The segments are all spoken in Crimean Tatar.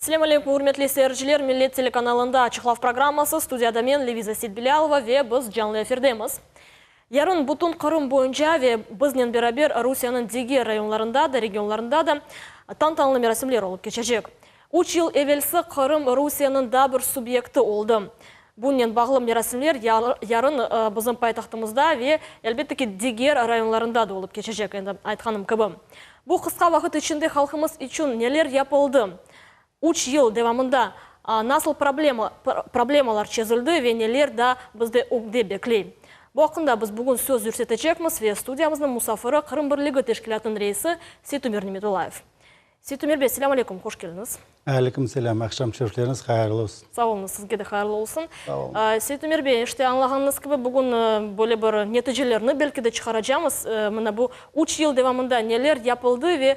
Selâm aleyküm, ürmetli seyirciler! Millet telekanalında Açıqlav programması, studiyada men, Leviza Seytbilâlova, ve biz canlı efirdemiz. Yarın bütün Qırım boyunca ve biznen beraber Rusiyeniñ diger rayonlarında da, regionlarında da tantanalı merasimler olıp keçecek. Üç yıl evelsi Qırım Rusiyeniñ daa bir subyekti oldı. Bunnen bağlı merasimler yarın bizim paytahtımızda ve, elbette ki, diger rayonlarında da olıp keçecek, endi aytqanım kibi. Bu qısqa vaqıt içinde halqımız içün neler yapıldı, üç yıl devamında nasıl problemalar çezildi ve neler daa bizde ögde bekley? Bu aqqında biz bugün söz yürsetecekmiz ve studiyamıznıñ musafiri Qırım Birligi teşkilâtınıñ reisi Seytumer Nimetullayev. Seytumer bey, selâm aleyküm, hoş keldiñiz. Aleyküm selâm, aqşam şerifleriñiz hayırlı olsun. Sağ oluñız, sizge de hayırlı olsun. Sağ oluñız. Seytumer bey, işte añlağanıñız kibi, bugün böyle bir neticelerni belki de çıqaracamız. Mına bu üç yıl devamında neler yapıldı ve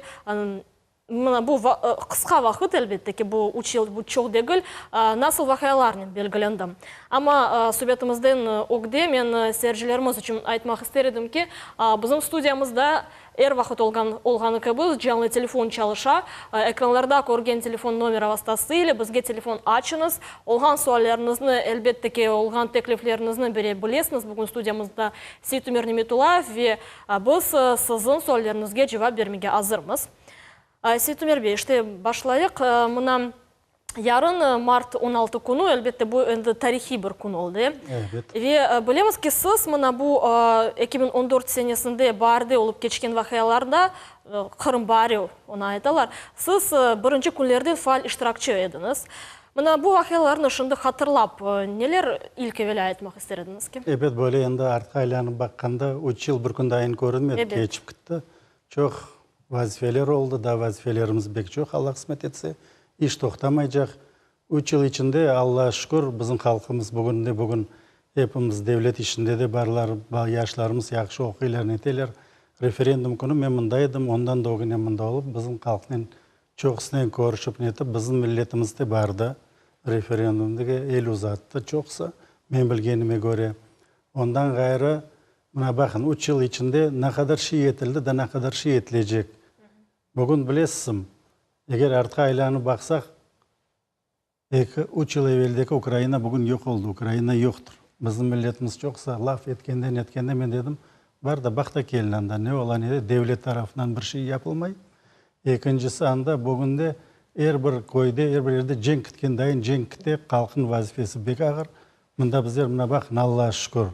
mına bu qısqa vaqıt, elbette ki, bu üç yıl, bu çoq degil, nasıl vaqialarnen belgilendi. Amma subetimizden ögde men seyircilerimiz içün aytmaq ister edim ki, bizim studiyamızda Er vaqıt olğan olğanı kibi, canlı telefon çalışa. Ekranlarda körgen telefon nomera vastası ile bizge telefon açıñız. Olğan sualleriñizni, elbette ki, olğan teklifleriñizni bere bilesiñiz. Bugün studiyamızda Seytumer Nimetullayev ve biz siziñ sualleriñizge cevap bermege azırmız. Seytumer bey, işte, başlayıq. Mına, Yarın, mart 16 künü, elbette, bu endi tarihiy bir kün oldı. Elbet. Ve bilemiz ki, siz mına bu 2014 senesinde baarde olıp keçken vaqialarda, Qırım baari onı aytalar, siz birinci künlerden faal iştirakçı ediñiz. Mına bu vaqialarnı şimdi hatırlap, neler ilk evelâ aytmaq ister ediñiz ki? Ebet, böyle endi artqa aylanıp baqqanda, üç yıl bir kün dayın körünmedi, keçip gitti. Çoq vazifeler oldı, daa vazifelerimiz bek çoq, Alla qısmet etse, iş toqtamaycaq. Üç yıl içinde, Allağa şükür, bizim halqımız bugün de bugün epimiz devlet işinde de barlar, yaşlarımız yahşı oquylar, neteler. Referendum künü men mında edim, ondan da ögüne mında olıp, bizim halqnen çoqusınen körüşip netip, bizim milletimiz de bardı referendumge, el uzattı çoqusı, men bilgenime köre. Ondan ğayrı, Mına baqın, üç yıl içinde ne qadar şey etildi da ne qadar şey etilecek. Bugün bilesizm, eger artqa aylanıp baqsaq, eki, üç yıl eveldeki Ukraina bugün yoq oldı, Ukraina yoqtır. Bizim milletimiz çoqsa laf etkende, netkende men dedim, bar da baq da kelin anda ne ola, ne de, devlet tarafından bir şey yapılmay. Ekincisi, anda bugünde er bir köyde, er bir yerde cenk kitken dayın cenk kite, halqnıñ vazifesi bek ağır. Mında bizler mına baqın, Allağa şükür,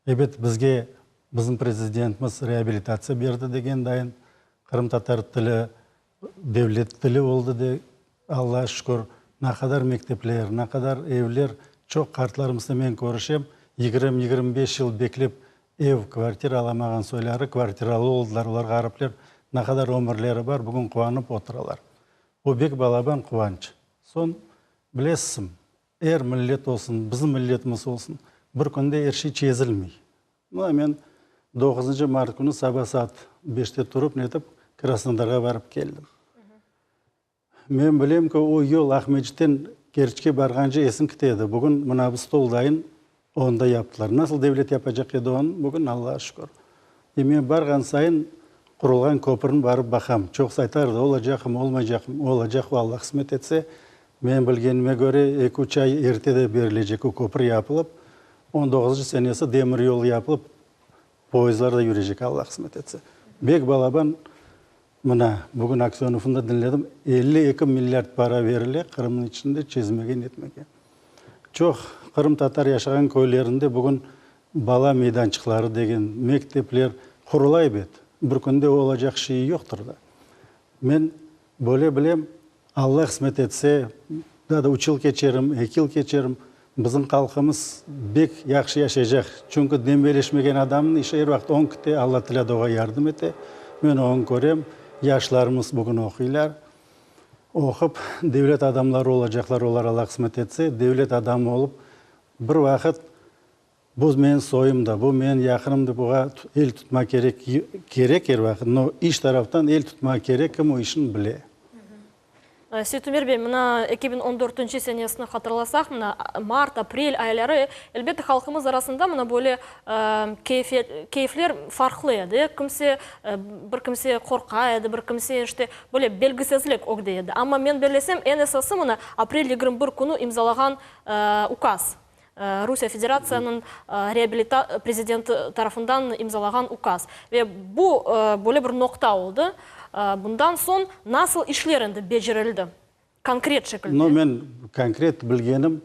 Ebet, bizge bizim prezidentimiz reabilitatsiya berdi degen dayın, qırımtatar tili devlet tili oldı de, Allağa şükür, naqadar mektepler, naqadar evler, çoq qartlarımıznen men körüşem, yigirmi, 25 yıl beklep ev, kvartira alamağan soyları kvartiralı oldılar, olar ğaripler, naqadar ömürleri bar, bugün quvanıp oturalar. Bu bek balaban quvanç. Soñ, bilesizmi, Er millet olsun, bizim milletimiz olsun, bir künde er şey çezilmey. Mına men doquzıncı mart künü saba saat beşte turıp netip Krasnodarğa barıp keldim. Men bilem ki, o yol Aqmescitten Kerçke barğance esiñ kite edi. Bugün mına bu stol dayın onı da yaptılar. Nasıl devlet yapacaq edi onı, bugün Allağa şükür. E men barğan sayın qurulğan köpürni barıp baqam. Çoqusı aytardı, olacaqmı, olmaycaqmı? Olacaq, Alla qısmet etse. Menim bilgenime köre, eki-üç ay erte de berilecek o köpür yapılıp, on doquzıncı senesi demir yol yapılıp, poyezdlar da yürecek, Alla qısmet etse. Bek balaban, mına, bugün Aksönovnı da diñledim, 52 milliard para berile Qırımnıñ içinde çezmege, netmege. Çoq qırımtatar yaşağan köylerinde bugün bala meydançıqları degen, mektepler qurula ebet. Bir künde olacaq şeyi yoqtır da. Men böyle bilem, Alla qısmet etse, daa da üç yıl keçerim, eki yıl keçerim, bizim halqımız bek yahşı yaşaycaq. Çünki dembeleşmegen adamnıñ işi er vaqıt oñ kite, Alla Tilâ da oğa yardım ete. Men oñı körem, yaşlarımız bugün oquylar. Oqup, devlet adamları olacaqlar, olar Alla qısmet etse, devlet adamı olıp, bir vaqıt bu menim soyum da, bu menim yaqınım dep oğa el tutma kerek, kerek er vaqıt, no iş taraftan el tutma kerek, kim o işni bile. Seytumer bey, mına 2014-nci senesini hatırlasaq, mına mart, aprel ayları, elbette, halqımız arasında mına böyle keyfler farqlı edi. Kimse, bir kimse qorqa edi, bir kimse işte böyle belgisizlik ögde edi. Amma men bellesem, eñ esası mına aprel 21 künü imzalağan ukaz, Rusiye Federatsiyanıñ prezidenti tarafından imzalağan ukaz. Ve bu böyle bir noqta oldı. Bundan soñ nasıl işler endi becerildi konkret şekilde? No, men konkret bilgenim,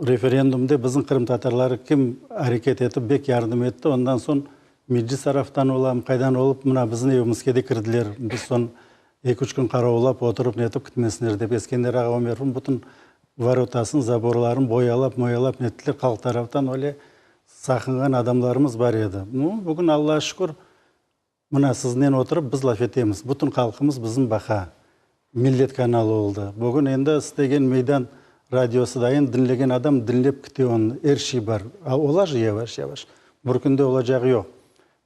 referendumde bizim qırımtatarları kim areket etip, bek yardım etti, ondan soñ Meclis taraftan olam, qaydan olıp, mına bizim evimizge de kirdiler. Biz soñ eki-üç kün qaravullap oturıp, netip kitmesinler dep, Eskender ağa Ömerovnıñ bütün Vorotasın, zaborların boyalap, moyalap nettiler, halq taraftan öyle saqınğan adamlarımız bar edi. Nu, bugün Allağa şükür, mına siznen oturıp biz laf etemiz. Bütün halqımız bizim baqa. Millet kanalı oldı. Bugün endi istegen Meydan radiosı dayın diñlegen adam diñlep kite onı. Er şey bar. A ola je yavaş-yavaş. Bir künde olacağı yoq.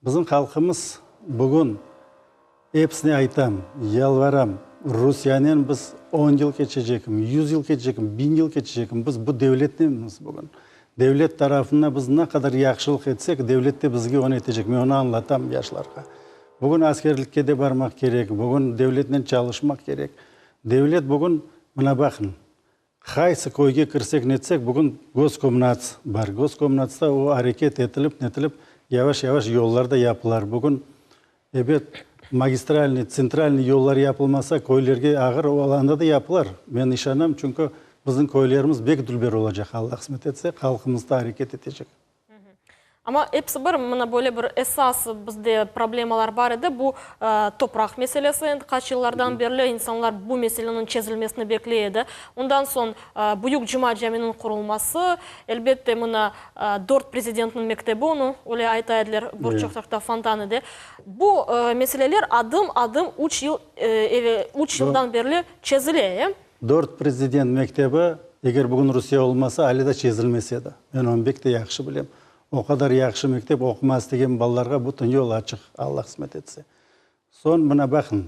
Bizim halqımız bugün, episine aytam, yalvaram, Rusiyanen biz on yıl keçecekim, yuz yıl keçecekim, biñ yıl keçecekim, biz bu devletnenmiz bugün. Devlet tarafına biz ne qadar yahşılıq etsek, devlet de bizge onı etecek. Men onı añlatam yaşlarğa. Bugün askerlikke de barmaq kerek, bugün devletnen çalışmaq kerek. Devlet bugün, mına baqıñ, Qaysı köyge kirsek netsek, bugün Goskomnats bar. Goskomnatsta o areket etilip netilip, yavaş-yavaş yollar da yapılar. Bugün, ebet, magistralnıy, tsentralnıy yollar yapılmasa, köylerge ağır, o anda da yapılar. Men işanam, çünki bizim köylerimiz bek dülber olacaq, Alla qısmet etse, halqımız da areket etecek. Amma episi bir, mına böyle bir esas bizde problemalar bar edi, bu topraq meselesi, endi qaç yıllardan berli insanlar bu meseleniñ çezilmesini bekley edi. Ondan soñ Büyük Cuma caminiñ qurulması, elbette, mına dört prezidentniñ mektebi, onı öyle ayta ediler, bir çoq fontan edi. Bu meseleler adım-adım üç yıl üç yıldan berli çezile, e? Dört prezident mektebi, eger bugün Rusiye olmasa, ale da çezilmez edi. Men onı bek de yahşı bilem. O qadar yahşı mektep, oqumaq istegen balalarğa bütün yol açıq, Alla qısmet etse. Soñ, mına baqıñ,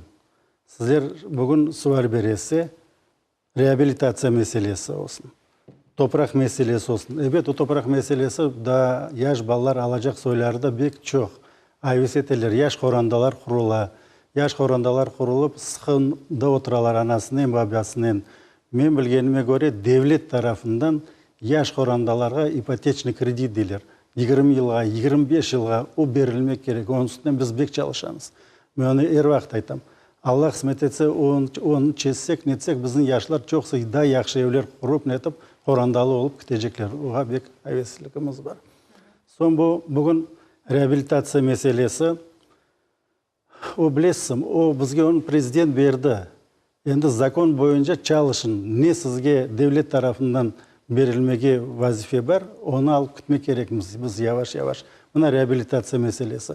sizler bugün sual beresiz, reabilitatsiya meselesi olsun, topraq meselesi olsun. Ebet, o topraq meselesi daa yaş balalar alacaq soyları da bek çoq. Aves eteler, yaş qorandalar qurula. Yaş qorandalar qurulıp, sıqında oturalar anasınen, babasınen. Men bilgenime köre, devlet tarafından yaş qorandalarğa ipoteçnıy kredit deyler, 20 yılğa, 25 yılğa o berilmek kerek. Onıñ üstünden biz bek çalışamız. Men onı er vaqıt aytam. Alla qısmet etse, onı çezsek, netsek, bizim yaşlar çoqusı daa yahşı evler qurup, netip, qorandalı olıp ketecekler. Oğa bek avesligimiz bar. Soñ bu, bugün reabilitatsiya meselesi, o, bilesiz, o, bizge onı prezident berdi. Endi zakon boyunca çalışıñ, ne sizge devlet tarafından berilmege vazife bar, onı alıp ketmek kerekmiz biz yavaş-yavaş. Mına reabilitatsiya meselesi.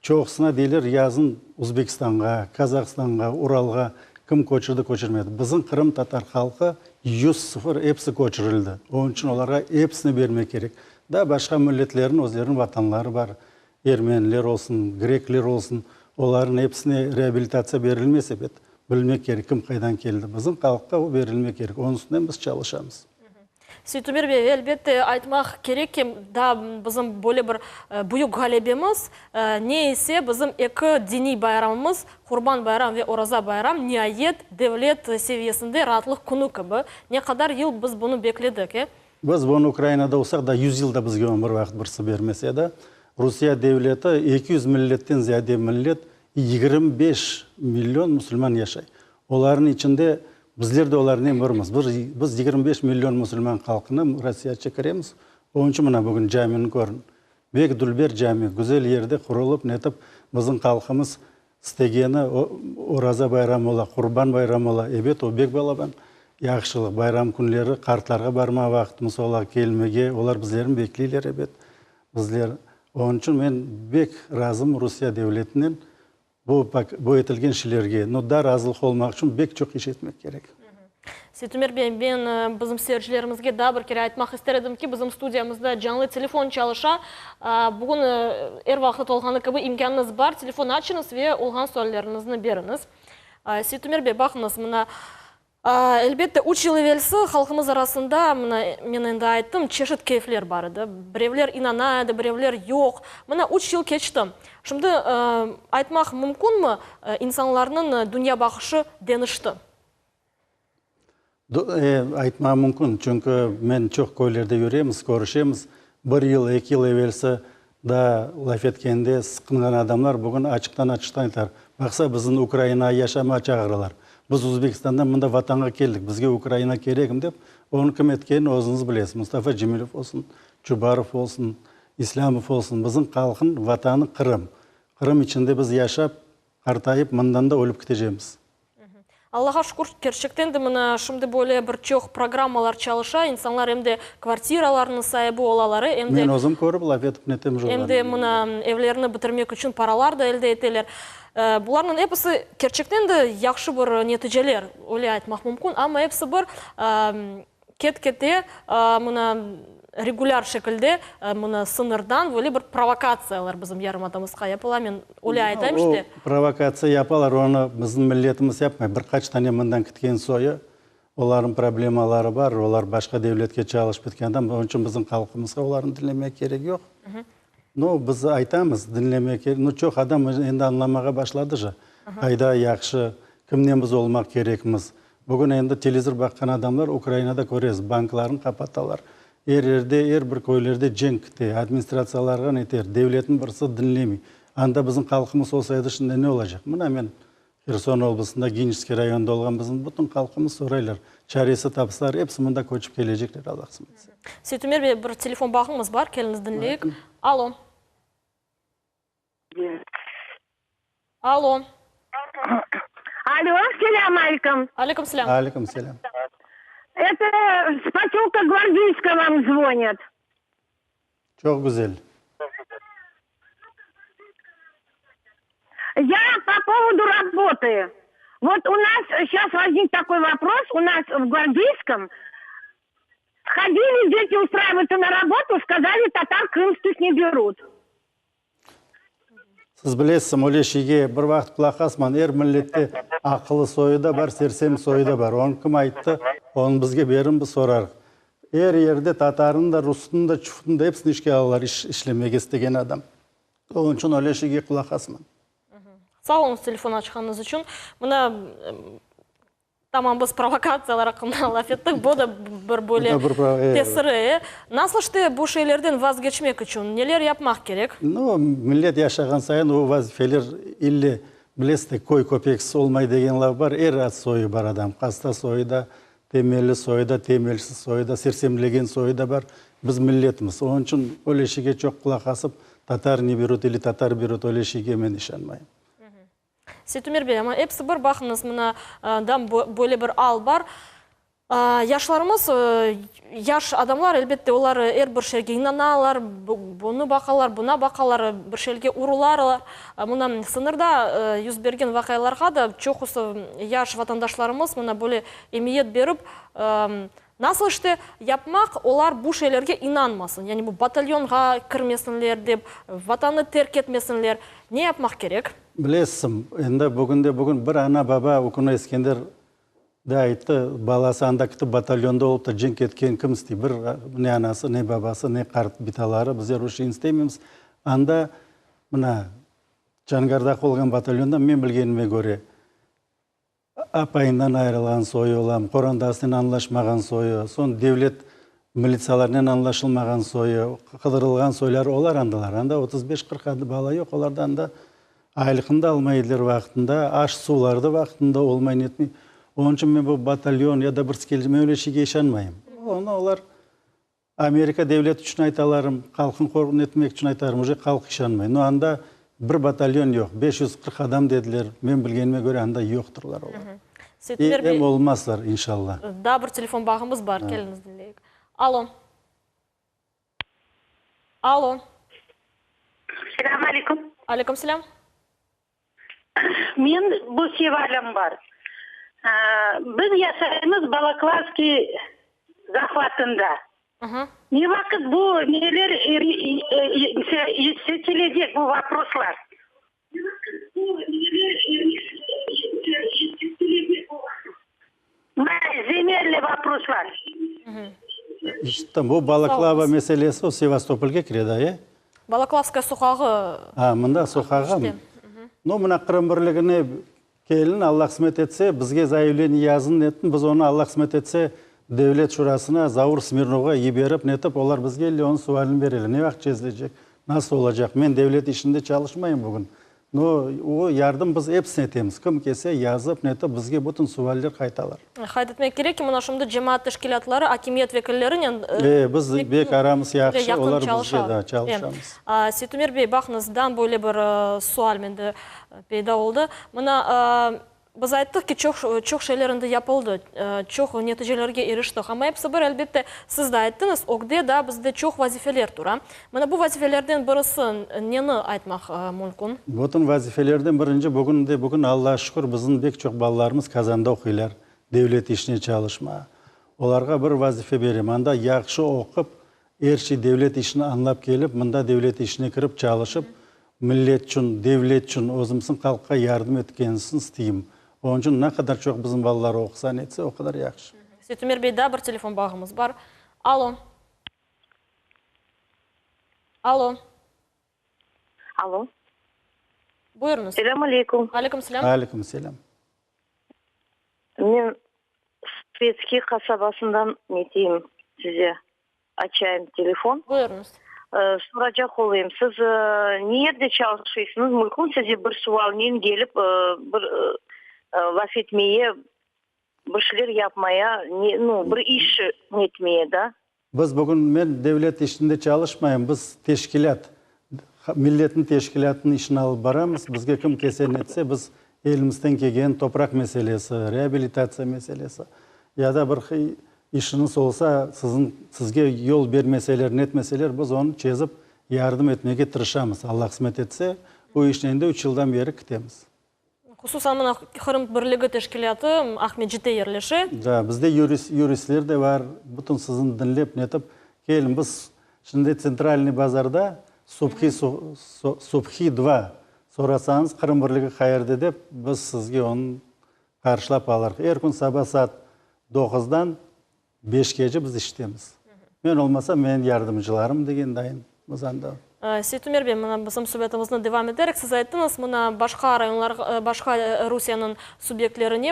Çoqusına deyler, yazın Uzbekistanğa, Kazahstanğa, Uralğa kim köçürdi, köçürmedi. Bizim qırımtatar halqı 100 episi köçürildi. Onıñ içün olarğa episini bermek kerek. Da başqa milletlerniñ özleriniñ vatanları bar. Ermeniler olsun, grekler olsun, olarnıñ episine reabilitatsiya berilmez ebet. Bilmek kerek, kim qaydan keldi. Bizim halqqa o berilmek kerek. Onıñ üstünden biz çalışamız. Seytumer bey, elbette, aytmaq kerek ki, daa bizim böyle bir büyük ğalebemiz, ne ise bizim eki diniy bayramımız, Qurban bayram ve Oraza bayram, niayet, devlet seviyesinde raatlıq künü kibi. Ne qadar yıl biz bunı bekledik, e? Biz bunı Ukrainada olsaq da, yüz yıl da bizge onı bir vaqıt birisi bermez edi. Rusiye devleti 200 milletten ziyade millet, 25 million musulman yaşay. Olarnıñ içinde bizler de olarnen birmiz. Biz 25 million musulman halqını Rossiyaça kiremiz. Onıñ içün mına bugün camini körün. Bek dülber cami, güzel yerde qurulıp, netip bizim halqımız istegeni Oraza bayramı ola, Qurban bayramı ola. Ebet, o bek balaban yahşılıq. Bayram künleri qartlarğa barma vaqtımız ola, kelmege. Olar bizlerni bekleyler, ebet, bizler. Onıñ içün men bek razım Rusiye devletinen. Bu, bu etilgen şeylerge, no, da razılıq olmaq içün bek çoq iş etmek kerek. Seytumer bey, men bizim seyircilerimizge daa bir kere aytmaq ister edim ki, bizim studiyamızda canlı telefon çalışa. Bugün er vaqıt olğanı kibi imkânıñız bar, telefon açıñız ve olğan sualleriñizni beriñiz. Seytumer bey, baqıñız, mına. Elbette, üç yıl evelsi halqımız arasında, mına, men endi ayttım, çeşit keyfler bar edi. Birevler inana edi, birevler yoq. Mına, üç yıl keçti. Şimdi aytmaq mümkünmi, insanlarnıñ dünyabaqışı deñişti? Aytmağa mümkün, çünki men çoq köylerde yüremiz, körüşemiz. Bir yıl, eki yıl evelsi daa laf etkende sıqınğan adamlar bugün açıqtan-açıqtan aytalar, Baqsa, bizni Ukrainağa yaşamağa çağıralar. Biz Özbekistandan mında Vatanğa keldik, bizge Ukraina keregim dep, onı kim etkenini özüñiz bilesiz, Mustafa Cemilev olsun, Çubarov olsun, İslâmov olsun, bizim halqnıñ Vatanı Qırım. Qırım içinde biz yaşap, qartayıp, mından da ölüp ketecemiz. Allağa şükür, kerçekten de mına şimdi böyle bir çoq programmalar çalışa, insanlar em de kvartiralarnıñ saibi olalar, em de. Men özüm körip laf etip netem joq. Em de mına evlerini bitirmek içün paralar da elde eteler. Bularnıñ episi kerçekten de yahşı bir neticeler, öyle aytmaq mümkün, amma episi bir Ket-kete mına regulâr şekilde mına sıñırdan böyle bir provokatsiyalar bizim yarımadamızğa yapıla, men öyle aytayım işte. O provokatsiya yapalar, onı bizim milletimiz yapmay. Bir qaç tane mından ketken soyu, olarnıñ problemaları bar, olar başqa devletke çalışıp ketken adam, onıñ içün bizim halqımızğa olarnı diñlemek kerek yoq. No, biz aytamız, diñlemek kerek, no, çoq adam endi añlamağa başladı ja, qayda yahşı, kimnen biz olmaq kerekmiz. Bugün endi televizor baqqan adamlar Ukrainada köresiz, banklarnı qapatalar, er yerde, er bir köylerde cenk kite, administratsiyalarğa neter, devletniñ birisi diñlemey. Anda bizim halqımız olsa edi, şimdi ne olacaq? Mına men Herson oblastında, Geniçeskiy rayonında olğan bizim bütün halqımız soraylar, çaresi tapsalar, episi mında köçip kelecekler, Alla qısmet etse. Seytumer bey, bir telefon bağımız bar, keliñiz diñleyik. Alo. Alo. Alo, selâm aleyküm. Aleyküm selâm. Aleyküm selâm. Это с поселка Гвардейского вам zvonят. Çoq güzel. Я по поводу работы. Вот у нас сейчас возник такой вопрос, у нас в Гвардейском ходили дети устраиваться на работу, сказали, татар крымских не берут. Siz bilesiz, öyle şeyge bir vaqıt qulaq asmañ. Er millette aqıllı soyu da bar, sersem soyu da bar. Onı kim ayttı, onı bizge beriñ, biz sorarıq. Er yerde tatarnı da, rusnı da, çufutnı da episini işke alalar, iş işlemege istegen adam. Onıñ içün öyle şeyge qulaq asmañ. Sağ oluñız telefon açqanıñız içün. Mına, tamam, biz provokatsiyalar aqqında laf ettik, bu da bir böyle tesiri, e. Nasıl işte bu şeylerden vazgeçmek içün neler yapmaq kerek? No, millet yaşağan sayın o vazifeler ille, bilesiz de, köy köpeksiz olmay degen laf bar, er at soyu bar adam, hasta soyu da, Temelli soyu da, temelsiz soyu da, sersemlegen soyu da bar. Biz milletmiz. Onıñ içün öyle şeyge çoq qulaq asıp, tatar ne berut ili tatar berut, öyle şeyge men işanmayım. Seytumer bey, amma episi bir, baqıñız, mına, da böyle bir al bar. Yaşlarımız, yaş adamlar, elbette, olar er bir şeyge inanalar, bunı baqalar, buna baqalar, bir şeylerge urularlar. Mına, sıñırda yüz bergen vaqialarğa da çoqusı yaş vatandaşlarımız mına böyle emiyet berip, nasıl işte yapmaq, olar bu şeylerge inanmasın, yani bu batalyonğa kirmesinler dep, Vatannı terk etmesinler, ne yapmaq kerek? Bilesiñ, endi bugünde-bugün bir ana-baba, o künü Eskender de ayttı, balası anda ketip batalyonda olıp da cenk etken kim istey? Bir ne anası, ne babası, ne qart bitaları, bizler o şeyni istemeymiz. Anda, mına, Çangardaki olğan batalyonda, men bilgenime köre, apayından ayırılğan soyu olam, qorantasınen añlaşmağan soyu, soñ devlet militsiyalarınen añlaşılmağan soyu, qıdırılğan soylar, olar andalar. Anda 35, 40 bala yoq, olar da anda Aylıqnı da almay ediler vaqtında, aş-suvları da vaqtında olmay, netmey. Onıñ içün men bu batalyon ya da bir skelci, men öyle şeyge işanmayım. Onı olar Amerika devleti içün aytalarım, halqnı qorqu netmek içün aytarım, uje halq işanmay. No, anda bir batalyon yoq, 540 adam dediler, men bilgenime köre, anda yoqtırlar olar. Seytümer bey, Em olmazlar, inşallah. Daa bir telefon bağımız bar, keliñiz diñleyik. Alo. Alo. Selâm aleyküm. Aleyküm selâm. Men bu sevalim bar. Biz yaşaymız Balaklavskiy zahvatında. Ne vaqıt bu neler seçilecek bu voproslar? Vaproslar. İşte bu Balaklava meselesi o Sevastopolge kire da, e? Balaklavskaya soqağı. A, mında soqağı mı? No, mına Qırım birligine kelin, Alla qısmet etse, bizge zayavleniye yazın netin, biz onı Alla qısmet etse, Devlet şurasına, Zaur Smirnovğa yiberip netip, olar bizge ille onıñ sualini bereler. Ne vaqıt çezilecek, nasıl olacaq? Men devlet işinde çalışmayım bugün. No, o yardım biz episine etemiz. Kim kelse, yazıp, netip, bizge bütün sualler qaytalar. Qayd etmek kerek ki, mına şimdi cemaat teşkilâtları akimiyet vekillerinen E, biz bek aramız yahşı, yaqın olar bizge çalışalar. da, çalışamız. Seytumer bey, baqıñız, dam böyle bir sual mende peyda oldı. Mına, biz ayttıq ki, çoq, çoq şeyler endi yapıldı, çoq neticelerge iriştik. Amma episi bir, elbette, siz de ayttıñız, ögde daa bizde çoq vazifeler tura. Mına bu vazifelerden birisi neni aytmaq mümkün? Bütün vazifelerden birinci, bugün de bugün, Allağa şükür, bizim bek çoq balalarımız Kazanda oquylar, devlet işine çalışmağa. Olarğa bir vazife berem, anda yahşı oqup, er şey devlet işini añlap kelip, mında devlet işine kirip çalışıp, milletçün, devletçün, özümizniñ halqqa yardım etkensin isteyim. Onıñ içün ne qadar çoq bizim balalar oqusa, netse, o qadar yahşı. Seytumer bey, daa bir telefon bağımız bar. Alo. Alo. Alo. Buyurıñız. Selâm aleyküm. Aleyküm selâm. Aleyküm selâm. Men Svetskiy qasabasından neteyim size, açayım telefon. Buyurıñız. Soracaq olayım, siz ne yerde çalışıysıñız? Mümkün size bir sualnen kelip bir laf etmeye, bir şeyler yapmaya, nu, bir iş netmeye da? Biz bugün, men devlet işinde çalışmayım, biz teşkilât, milletniñ teşkilâtınıñ işini alıp baramız. Bizge kim kelse netse, biz elimizden kelgen topraq meselesi, reabilitatsiya meselesi ya da bir işiñiz olsa, siziñ, sizge yol bermeseler, netmeseler, biz onı çezip yardım etmege tırışamız. Alla qısmet etse, bu işnen de üç yıldan beri kitemiz. Hususan, mına, Qırım birligi teşkilâtı Aqmescitte yerleşe. Da, bizde yurist, yuristler de bar, bütün sizni diñlep netip, kelin, biz şimdi Tsentralnıy bazarda Subhi, Subhi dva sorasañız, Qırım birligi qayerde dep, biz sizge onı qarşılap alırıq. Er kün saba saat doquzdan Beşkece biz iştemiz. Men olmasam, menim yardımcılarım degen dayın biz anda. Seytumer bey, mına bizim subetimizni devam eterek, siz ayttıñız, mına başqa rayonlarğa, başqa Rusiyeniñ subyektlerine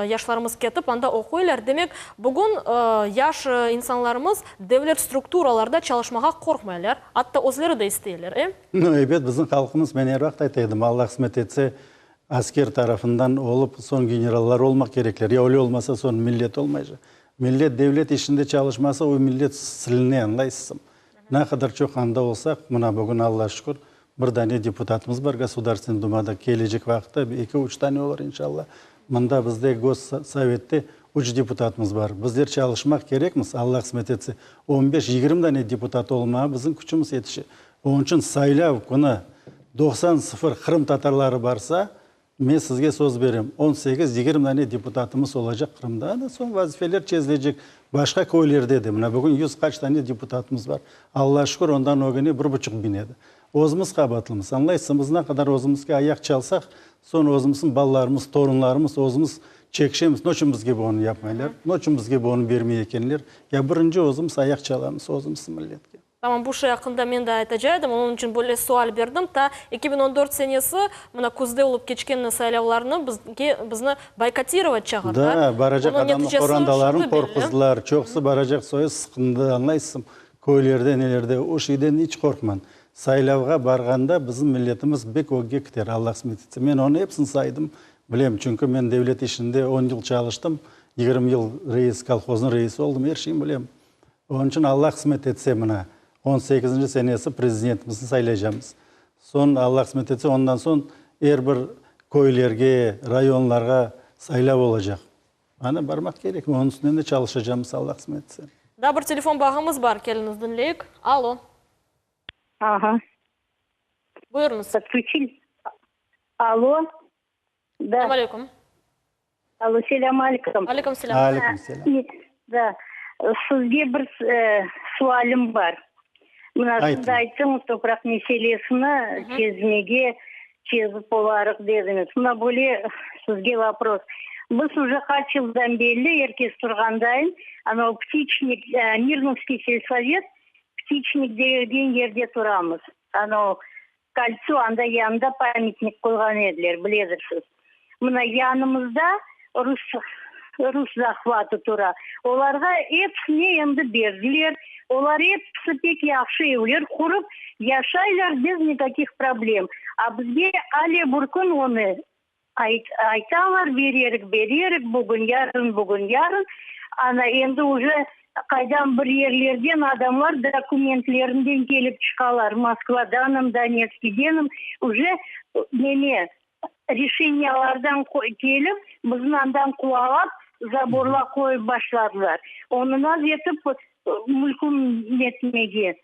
yaşlarımız ketip, anda oquylar. Demek, bugün yaş insanlarımız devlet strukturalarda çalışmağa qorqmaylar, atta özleri de isteyler, e? No, ebet, bizim halqımız, men er vaqıt ayta edim, Alla qısmet etse, Asker tarafından olıp, soñ generallar olmaq kerekler. Ya öyle olmasa, soñ millet olmaycaq. Millet devlet işinde çalışmasa, o millet siline, añlaysızm? Ne qadar çoq anda olsaq, mına bugün, Alla şükür, bir dane deputatımız bar Gosudarstvenniy Dumada, kelecek vaqıtta eki, üç tane olur, inşalla. Mında bizde Gossovette üç deputatımız bar. Bizler çalışmaq kerekmiz, Alla qısmet etse, on beş, 20 dane deputat olmağa bizim küçümiz yetişe. Onıñ içün saylav künü 90 0 qırımtatarları barsa, men sizge söz berem, on sekiz, 20 dane deputatımız olacaq Qırımda. Ana soñ vazifeler çezilecek. Başqa köylerde de, mına bugün yüz qaç tane deputatımız bar. Alla şükür, ondan ögüne bir buçuq biñ edi. Özümiz qabatlımız, añlaysıñ, biz ne qadar özümizge ayaq çalsaq, soñ özümizniñ balalarımız, torunlarımız, özümiz çekişemiz, ne içün bizge bunı yapmaylar, ne içün bizge bunı bermey ekenler. Ya birinci özümiz ayaq çalamız özümizniñ milletke. Tamam, bu şey aqqında men de aytacaq edim, onıñ içün böyle sual berdim. Ta 2014 senesi, mına küzde olıp keçken saylavlarnı bizge, bizni boykotirovat çağırdılar. Da, baracaq Onıñ adamnı, neticesi qorantalarını şimdi belli. qorquzdılar. Çoqusı baracaq soyu sıqındı, añlaysızm, köylerde, nelerde. O şeyden iç qorqman. Saylavğa barğanda bizim milletimiz bek ögge kiter, Alla qısmet etse. Men onı episini saydım, bilem, çünki men devlet işinde on yıl çalıştım, 20 yıl reis, kolhoznıñ reisi oldım, er şeyni bilem. Onıñ içün Alla qısmet etse, mına, on sekizinci senesi prezidentimizni saylaycamız. Soñ, Alla qısmet etse, ondan soñ er bir köylerge, rayonlarğa saylav olacaq. Ana, barmaq kerek, onıñ üstünden de çalışacamız, Alla qısmet etse. Daa bir telefon bağımız bar, keliñiz diñleyik. Alo. Aha. Buyurıñız. Podключили. Alo. Da. Selâm aleyküm. Alo, selâm aleyküm. Aleyküm selâm. Aleyküm selâm. Da, sizge bir sualim bar. Mına siz ayttıñız, topraq meselesini çezmege, çezip olarıq dediñiz. Mına böyle sizge vopros. Biz uje qaç yıldan belli, er kes turğandayın, anavı Ptiçnik, Mirnovskiy selsovet, Ptiçnik degen yerde turamız. Anavı koltso, anda yanında pamyatnik qoyğan ediler, biledirsiz. Mına yanımızda rus, rus zahvatı tura. Olarğa episine endi berdiler. Olar episi pek yahşı evler qurıp, yaşaylar bez nikakih problem. A bizge ale bir kün onı Aytalar, bererik, bererik, bugün, yarın, bugün, yarın. Ana, endi uje qaydan bir yerlerden adamlar dokumentlerinden kelip çıqalar, Moskvadanım, Donetskidenim, uje neme, rişeniyalardan kelip, bizni andan quvalap, zaborlar qoyıp başladılar. Onı naz etip mülkün netmege.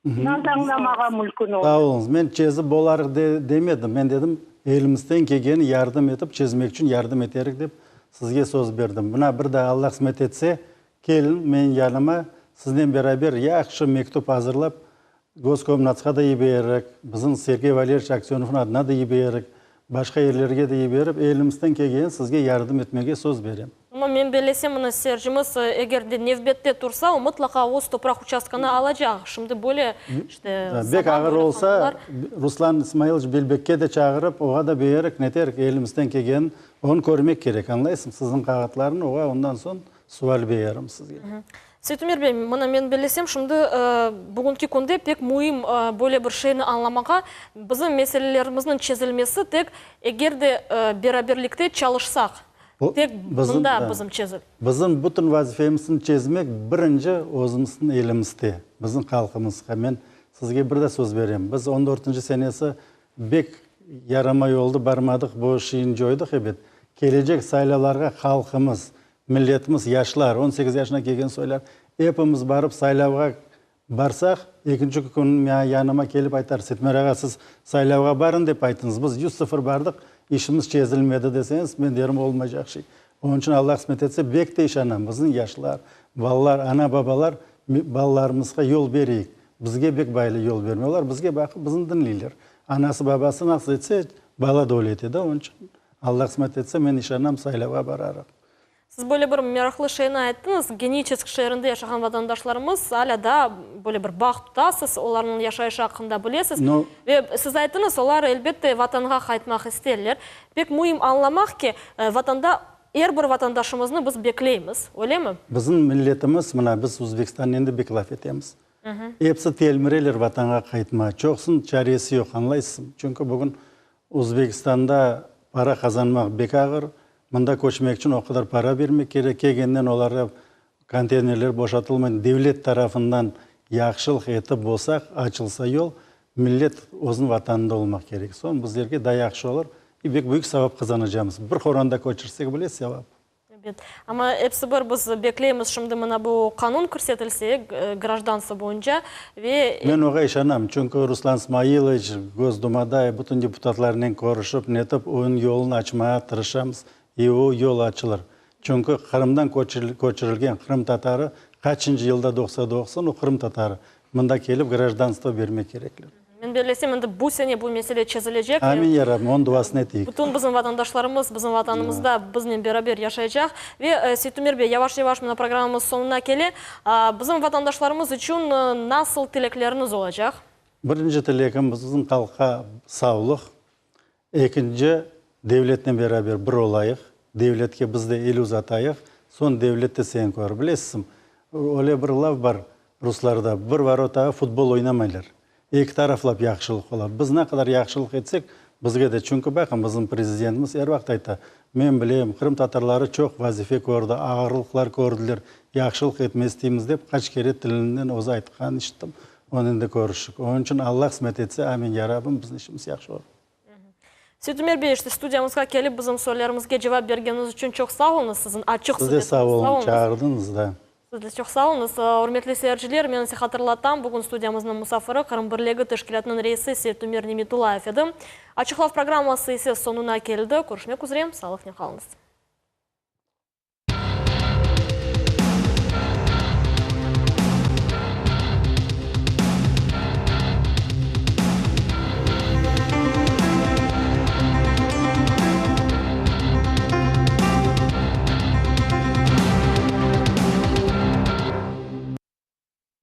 Naz añlamağa mülkün oldı. Sağ oluñız. Men çezip bolarıq de, demedim. Men dedim, elimizden kelgeni yardım etip, çezmek içün yardım eterik dep sizge söz berdim. Mına bir daa Alla qısmet etse, keliñ menim yanıma, siznen beraber yahşı mektüp azırlap, Goskomnatsqa da yiberik, bizim Sergey Valeryeviç Aksönovnıñ adına da yiberik, başqa yerlerge de yiberip, elimizden kelgeni sizge yardım etmege söz berem. Amma men bellesem, mına sercimiz, eger de nevbette tursa, o mıtlaqa öz topraq uçastkanı alacaq. Şimdi böyle, işte, Bek zaman ağır böyle olsa, qanunlar. Ruslan İsmailoviç Belbekke de çağırıp, oğa da beyerik, neterik, elimizden kelgenin, onı körmek kerek, añlaysıñ, siziñ qağıtlarnı oğa ondan soñ sual beyerim sizge. Seytumer bey, mına men bellesem, şimdi bugünki künde pek müim böyle bir şeyni añlamağa, bizim meselelerimizniñ çezilmesi tek eger de beraberlikte çalışsaq, tek bunda bizim çezil. Bizim bütün vazifemizni çezmek birinci özümizniñ elimizde, bizim halqımızğa. Men sizge bir de söz berem, biz on dörtünci senesi bek yaramay oldı, barmadıq, bu şeyni coydıq, ebet. Kelecek saylavlarğa halqımız, Milletimiz, yaşlar, 18 yaşına kelgen soylar, epimiz barıp saylavğa barsaq, ekinci kün maña yanıma kelip aytar, Setmer ağa, siz saylavğa barın dep ayttıñız, biz 100-sıfır bardıq, işimiz çezilmedi deseñiz, men derim, olmaycaq şey. Onıñ içün Alla qısmet etse, bek te işanam, bizim yaşlar, balalar, ana-babalar balalarımızğa yol bereyik. Bizge bek baylı yol bermey. Olar bizge baqıp, bizni diñleyler. Anası-babası nasıl etse, bala da öyle ete de, onıñ içün Alla qısmet etse, men işanam, saylavğa bararıq. Siz böyle bir meraqlı şeyni ayttıñız, Geniçesk şeerinde yaşağan vatandaşlarımız alâ daa böyle bir bağ tutasız, olarnıñ yaşayışı aqqında bilesiz. No. Ve siz ayttıñız, olar, elbette, Vatanğa qaytmaq isterler. Pek müim añlamaq ki, Vatanda er bir vatandaşımıznı biz bekleymiz, öylemi? Bizim milletimiz, mına biz Özbekistannen de bek laf etemiz. Episi telmireler Vatanğa qaytmağa. Çoqusınıñ çaresi yoq, añlaysızmı? Çünki bugün Özbekistanda para qazanmaq bek ağır, mında köçmek içün o qadar para bermek kerek, kelgenden olarğa konteynerler boşatılmay, devlet tarafından yahşılıq etip bolsaq, açılsa yol, millet özüniñ vatanında olmaq kerek. Soñ bizlerge daa yahşı olur i bek büyük savap qazanacamız. Bir qoranda köçürsek bile sevap. Ebet. Amma episi bir biz bekleymiz şimdi mına bu qanun kirsetilse, grajdanstvo boyunca ve. Men oğa işanam, çünki Ruslan Smailoviç Gosdumada bütün deputatlarnen körüşip, netip, onıñ yolunı açmağa tırışamız, i o yol açılır. Çünki Qırımdan köçürilgen qırımtatarı qaçıncı yılda doğsa doğsun, o qırımtatarı. Mında kelip grajdanstvo bermek kerekler. Men bellesem, endi bu sene bu mesele çezilecek. Amin, ya Rabbim, onıñ duasını eteyik. Bütün bizim vatandaşlarımız bizim Vatanımızda biznen beraber yaşaycaq. Ve, Seytumer bey, yavaş-yavaş mına programmamız soñuna kele. Bizim vatandaşlarımız içün nasıl tilekleriñiz olacaq? Birinci tilegim, bizim halqqa savlıq, Ekinci, devletnen beraber bir olayıq, devletke biz de el uzatayıq, soñ devlet de seni körer. Bilesizmi, öyle bir laf bar ruslarda, bir vorotağa futbol oynamaylar. Eki taraflap yahşılıq ola. Biz ne qadar yahşılıq etsek, bizge de. Çünki baqın, bizim prezidentimiz er vaqıt ayta, men bilem, qırımtatarları çoq vazife kördi, ağırlıqlar kördiler, yahşılıq etme isteymiz dep qaç kere tilinden özü aytqanın işittim. Onen de körüşik. Onıñ içün Alla qısmet etse, amin, ya Rabbim, bizim işimiz yahşı olur. Seytumer bey, işte studiyamızğa kelip bizim suallerimizge cevap bergeniñiz içün çoq sağ oluñız, siziñ açıq Siz de sağ oluñ, çağırdıñız da. Siz de çoq sağ oluñız. Ürmetli seyirciler, men ise hatırlatam, bugün studiyamıznıñ musafiri Qırım Birligi teşkilâtınıñ reisi Seytumer Nimetullayev edi. Açıqlav programması ise soñuna keldi. Körüşmek üzre, sağlıqnen qalıñız.